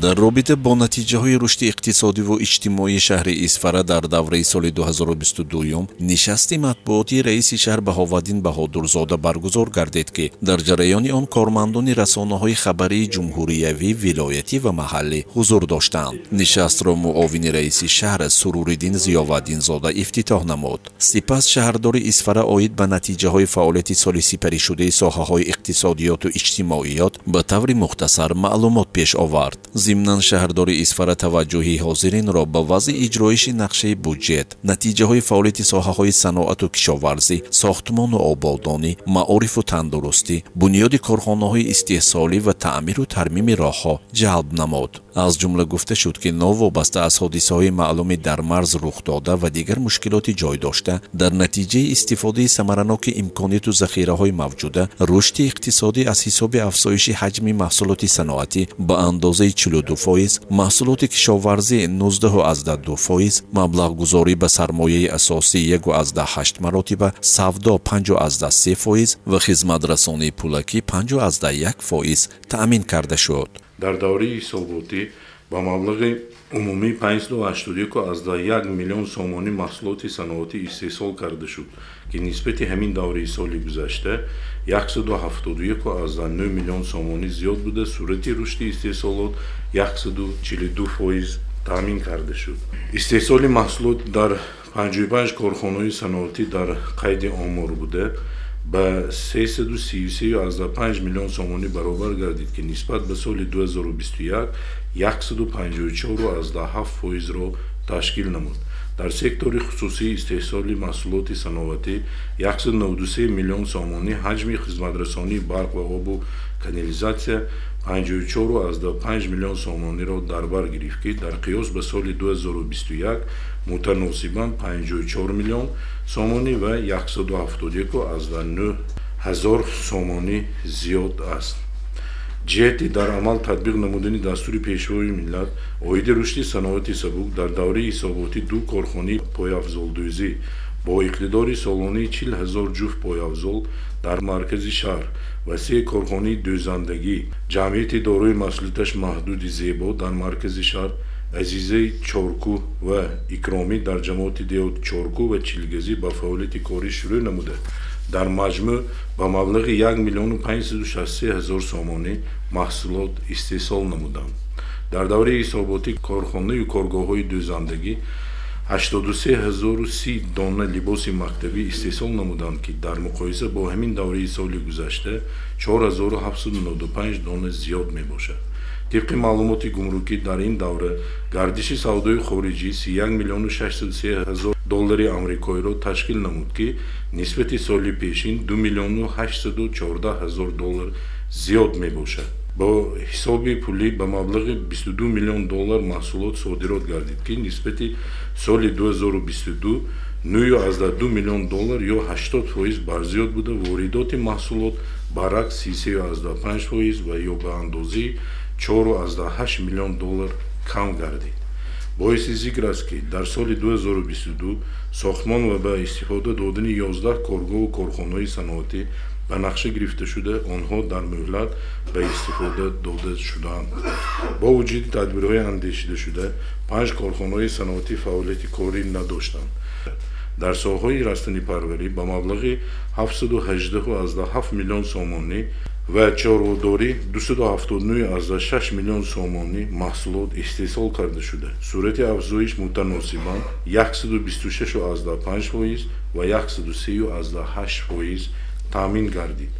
Дар робита бо натиҷаҳои рушди иқтисодиву иҷтимоии шаҳри Исфара дар давраи соли 2022 нишасти матбуотии раиси шаҳр Баҳоваддин Баҳодурзода баргузор гардид, ки дар ҷараёни он кормандони расонаҳои хабарии ҷумҳуриявӣ, вилоятӣ ва маҳаллӣ ҳузур доштанд. Нишастро муовини раиси шаҳр Суруриддин Зиёваддинзода ифтитоҳ намуд. Сипас шаҳрдори Исфара оид ба натиҷаҳои фаъолияти соли сипаришудаи соҳаҳои иқтисодиёту иҷтимоиёт ба таври мухтасар маълумот пеш овард. Зимнан шаҳрдори Исфара таваҷҷӯҳи ҳозиринро ба вазъи иҷроиши нақшаи буҷет, натиҷаҳои фаъолияти соҳаҳои саноату кишоварзӣ, сохтмону ободонӣ, маорифу тандурустӣ, бунёди корхонаҳои истеҳсолӣ ва таъмиру тармими роҳҳо ҷалб намуд. Аз ҷумла гуфта шуд, ки новобаста аз ҳодисаҳои маълуми дар марз рух дода ва дигар мушкилоти ҷой дошта, дар натиҷаи истифодаи самараноки имконияту захираҳои мавҷуда, рушди иқтисодӣ аз ҳисоби афзоиши ҳаҷми маҳсулоти саноатӣ ба андозаи 42%, маҳсулоти кишоварзӣ 19,2%, маблағгузорӣ ба сармояи асосӣ 1,8 маротиба, савдо 5,3% ва хизматрасонии пулакӣ 5,1% таъмин карда шуд. Дар давраи ҳисоботӣ ба маблағи умумии 581,1 миллион сомонӣ маҳсулоти саноатӣ истеҳсол карда шуд, ки нисбати ҳамин давраи соли гузашта 171,9 миллион сомонӣ зиёд буда, суръати рушди истеҳсолот 142% таъмин карда шуд. Истеҳсоли маҳсулот дар 55 корхонаҳои саноатӣ дар қайди омор буда, ба 333,5 миллион сомонӣ баробар гардид, ки нисбат ба соли 2021 154,7%-ро ташкил намуд. Дар сектори хусусии истеҳсоли маҳсулоти саноатӣ 193 миллион сомонӣ, ҳаҷми хизматрасонии барқ ва обу канализатсия 54,5 миллион сомониро дар бар гирифт, ки дар қиёс ба соли 2021 мутаносибан 54 миллион сомонӣ ва 171,9 ҳазор сомонӣ зиёд аст. Ҷиҳати дар амал татбиқ намудани дастури Пешвои миллат оиди рушди саноати сабук дар давраи ҳисоботӣ ду корхонаи пойафзолдӯзӣ бо иқтидори солонаи 40 ҳазор ҷуфт пойафзол дар маркази шаҳр ва се корхонаи дӯзандагӣ ҷамъияти дорои масъулияташ маҳдуди «Зебо» дар маркази шаҳр, Азизаи Чоркӯ ва Икромӣ дар ҷамоати деҳоти Чоркӯ ва Чилгазӣ ба фаъолияти корӣ шурӯъ намуда, дар маҷмӯъ ба маблағи 1 миллиону 563 ҳазор сомонӣ маҳсулот истеҳсол намуданд. Дар давраи ҳисоботӣ корхонаю коргоҳҳои дӯзандагӣ 83 030 дона либоси мактабӣ истеҳсол намуданд, ки дар муқоиса бо ҳамин давраи соли гузашта 4795 дона зиёд мебошад. Тибқи маълумоти гумрукӣ, дар ин давра гардиши савдои хориҷӣ 31 миллиону 603 ҳазор доллари амрикоиро ташкил намуд, ки нисбати соли пешин 2 миллиону 814 ҳазор доллар зиёд мебошад. Бо ҳисоби пулӣ ба маблағи 22 миллион доллар маҳсулот содирот гардид, ки нисбати соли 2022 9,2 миллион доллар ё 80% барзиёд буда, воридоти маҳсулот баръакс 33,5% ва ё ба андозаи 4,8 миллион доллар кам гардид. Боиси зикр аст, ки дар соли 2022 сохтмон ва ба истифода додани 11 коргоҳу корхонаҳои саноатӣ ба нақша гирифта шуда, онҳо дар муҳлат ба истифода дода шудаанд. Бо вуҷуди тадбирҳои андешидашуда, панҷ корхонаҳои саноатӣ фаъолияти корӣ надоштанд. Дар соҳаҳои растанипарварӣ ба маблағи 718,7 миллион сомонӣ ва чорводорӣ 279,6 миллион сомонӣ маҳсулот истеҳсол карда шуда, суръати афзоиш мутаносибан 126,5% ва 103,8% таъмин гардид.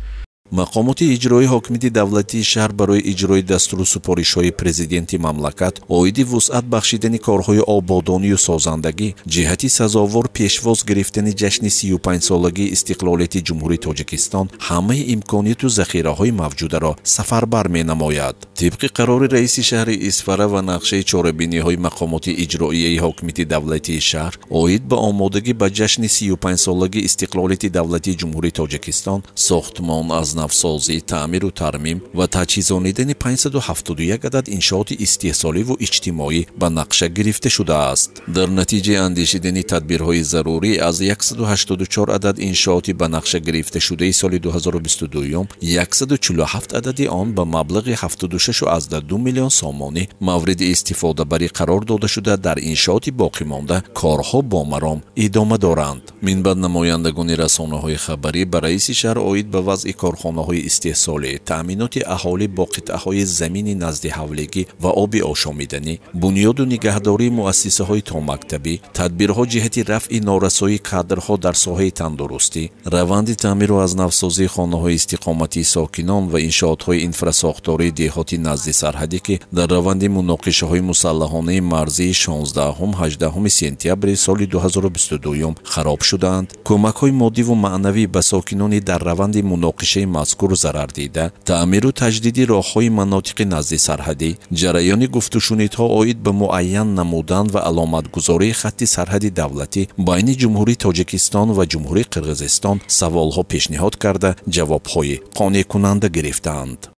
Мақомоти иҷроии ҳокимияти давлатии шаҳр барои иҷрои дастуру супоришҳои президенти мамлакат оиди вусъат бахшидани корҳои ободонию созандагӣ ҷиҳати сазовор пешвоз гирифтани ҷашни 35-солагии истиқлолияти Ҷумҳурии Тоҷикистон ҳамаи имконияту захираҳои мавҷударо сафарбар менамояд. Тибқи қарори раиси шаҳри Исфара ва нақшаи чорабиниҳои мақомоти иҷроияи ҳокимияти давлатии шаҳр оид ба омодагӣ ба ҷашни 35-солагии истиқлолияти давлатии Ҷумҳурии Тоҷикистон, сохтмон аз аз навсозӣ, таъмиру тармим ва таҷҳизонидани 571 адад иншооти истеҳсоливу иҷтимоӣ ба нақша гирифта шудааст. Дар натиҷаи андешидани тадбирҳои зарурӣ аз 184 адад иншооти ба нақша гирифташудаи соли 2022 147 адади он ба маблағи 76,2 миллион сомонӣ мавриди истифодабарӣ қарор дода шуда, дар иншооти боқимонда корҳо бо маром идома доранд. Минбаъд намояндагони расонаҳои хабарӣ ба раиси шаҳр оид ба вазъи корхонаҳои истеҳсолӣ, таъминоти аҳолӣ бо қитъаҳои замини назди ҳавлигӣ ва оби ошомиданӣ, бунёду нигаҳдории муассисаҳои томактабӣ, тадбирҳо ҷиҳати рафъи норасоии кадрҳо дар соҳаи тандурустӣ, раванди таъмиру аз навсозии хонаҳои истиқоматии сокинон ва иншоотҳои инфрасохтории деҳоти назди сарҳадӣ, ки дар раванди муноқишаҳои мусаллаҳонаи марзии 16-18 сентябри соли 2022 хароб шудаанд, кӯмакҳои моддиву маънавӣ ба сокинони дар раванди муноқишаи мазкур зарар дида, таъмиру таҷдиди роҳҳои манотиқи назди сарҳадӣ, ҷараёни гуфтушунидҳо оид ба муайян намудан ва аломатгузории хатти сарҳади давлатӣ байни Ҷумҳурии Тоҷикистон ва Ҷумҳурии Қирғизистон саволҳо пешниҳод карда, ҷавобҳои қонеъкунанда гирифтаанд.